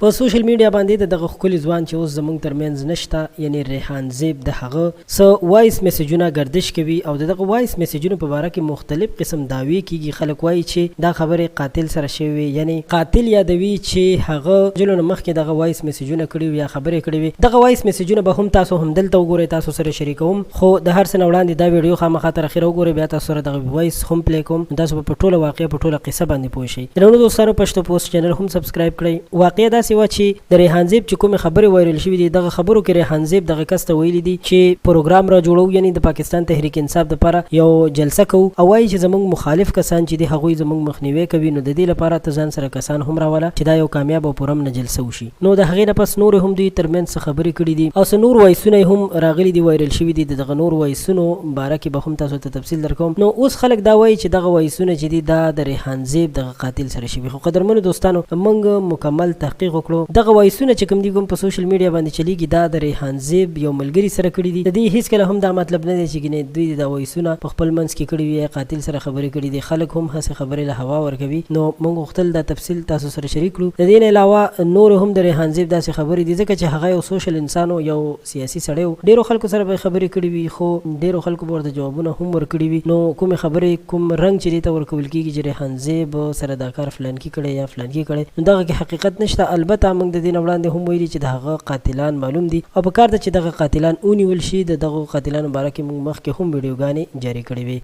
په سوشل میډیا باندې د دغه ښکلي ځوان چې اوس زمونږ ترمنځ نشته یعنی ریحان زیب د هغه څه وایس میسجونه ګردش کوي او د دغه وایس میسجونو په باره کې مختلف قسم دعوې کیږي. خلک وایي چې دا خبرې قاتل سره شوې وې، یعنی قاتل یادوي چې هغه وژلو نه مخکې دغه وایس میسجونه کړي وو یا خبرې کړې وې. دغه وایس میسجونه به هم تاسو همدلته وګورئ، تاسو سره شریکوم، خو د هر څه نه وړاندې دا ویډیو خامخا تر اخره وګورئ، بیا تاسو سره دغه وایس هم پلی کوم نو تاسو به په ټوله واقعه، په ټوله قصه باندې پوه شئ. درنو دوستانو، پښتو پوسټ چینل هم سبسکرایب کړئ. واقعه داسې وه چې د ریحان زیب چې کومې خبرې وایرل شوې دي، دغه خبرو کې ریحان زیب دغه کس ته ویلي دي چې پروګرام را جوړو، یعنی د پاکستان تحریک انصاف دپاره یو جلسه کوو او وایي چې زموږ مخالف کسان چې دي هغوی زموږ مخنیوی کوي، نو ددې لپاره ته ځان سره کسان هم راوله چې دا یو کامیاب او پرامنه جلسه وشي. نو د هغې نه پس نورې هم دوی ترمنځ څه خبرې کړې دي او څه نور وایسونه یې هم راغلي دي، وایرل شوي دي. د دغه نور وایسونو باره کې به هم تاسو ته تفصیل درکوم. نو اوس خلک دا وایي چې دغه وایسونه چې دي دا د ریحان زیب دغه قاتل سره شوي، خو قدرمنو دوستانو، موږ مکمل تحقیق وکړو. دغه وایسونه چې کوم دي، کوم په سوشل میډیا باندې چلیږي، دا د ریحان زیب یو ملګري سره کړي دي. د دې هیڅکله هم دا مطلب نه دی چې ګینې دوی دې دا وایسونه په خپل منځ کې کړي وي یا قاتل سره خبرې کړي دي. خلک هم هسې خبرې له هوا ورکوي، نو موږ غوښتل دا تفصیل تاسو سره شریک کړو. د دې نه علاوه نورې هم د ریحان زیب داسې خبرې دي، ځکه چې هغه یو سوشل انسان و، یو سیاسي سړی و، ډېرو خلکو سره به یې خبرې کړې وي، خو ډېرو خلکو به ورته جوابونه هم ورکړي وي. نو کومې خبرې، کوم رنګ چې دې ته ورکول کېږي چې ریحان زیب سره دا کار فلانکي کړی یا فلانکي کړی، نو دغه کې حقیقت نشته. البته موږ د دې نه وړاندې هم ویلي چې د هغه قاتلان معلوم دي او په کار ده چې دغه قاتلان ونیول شي. د دغو قاتلانو باره کې موږ مخکې هم ویډیوګانې جاري کړې وې.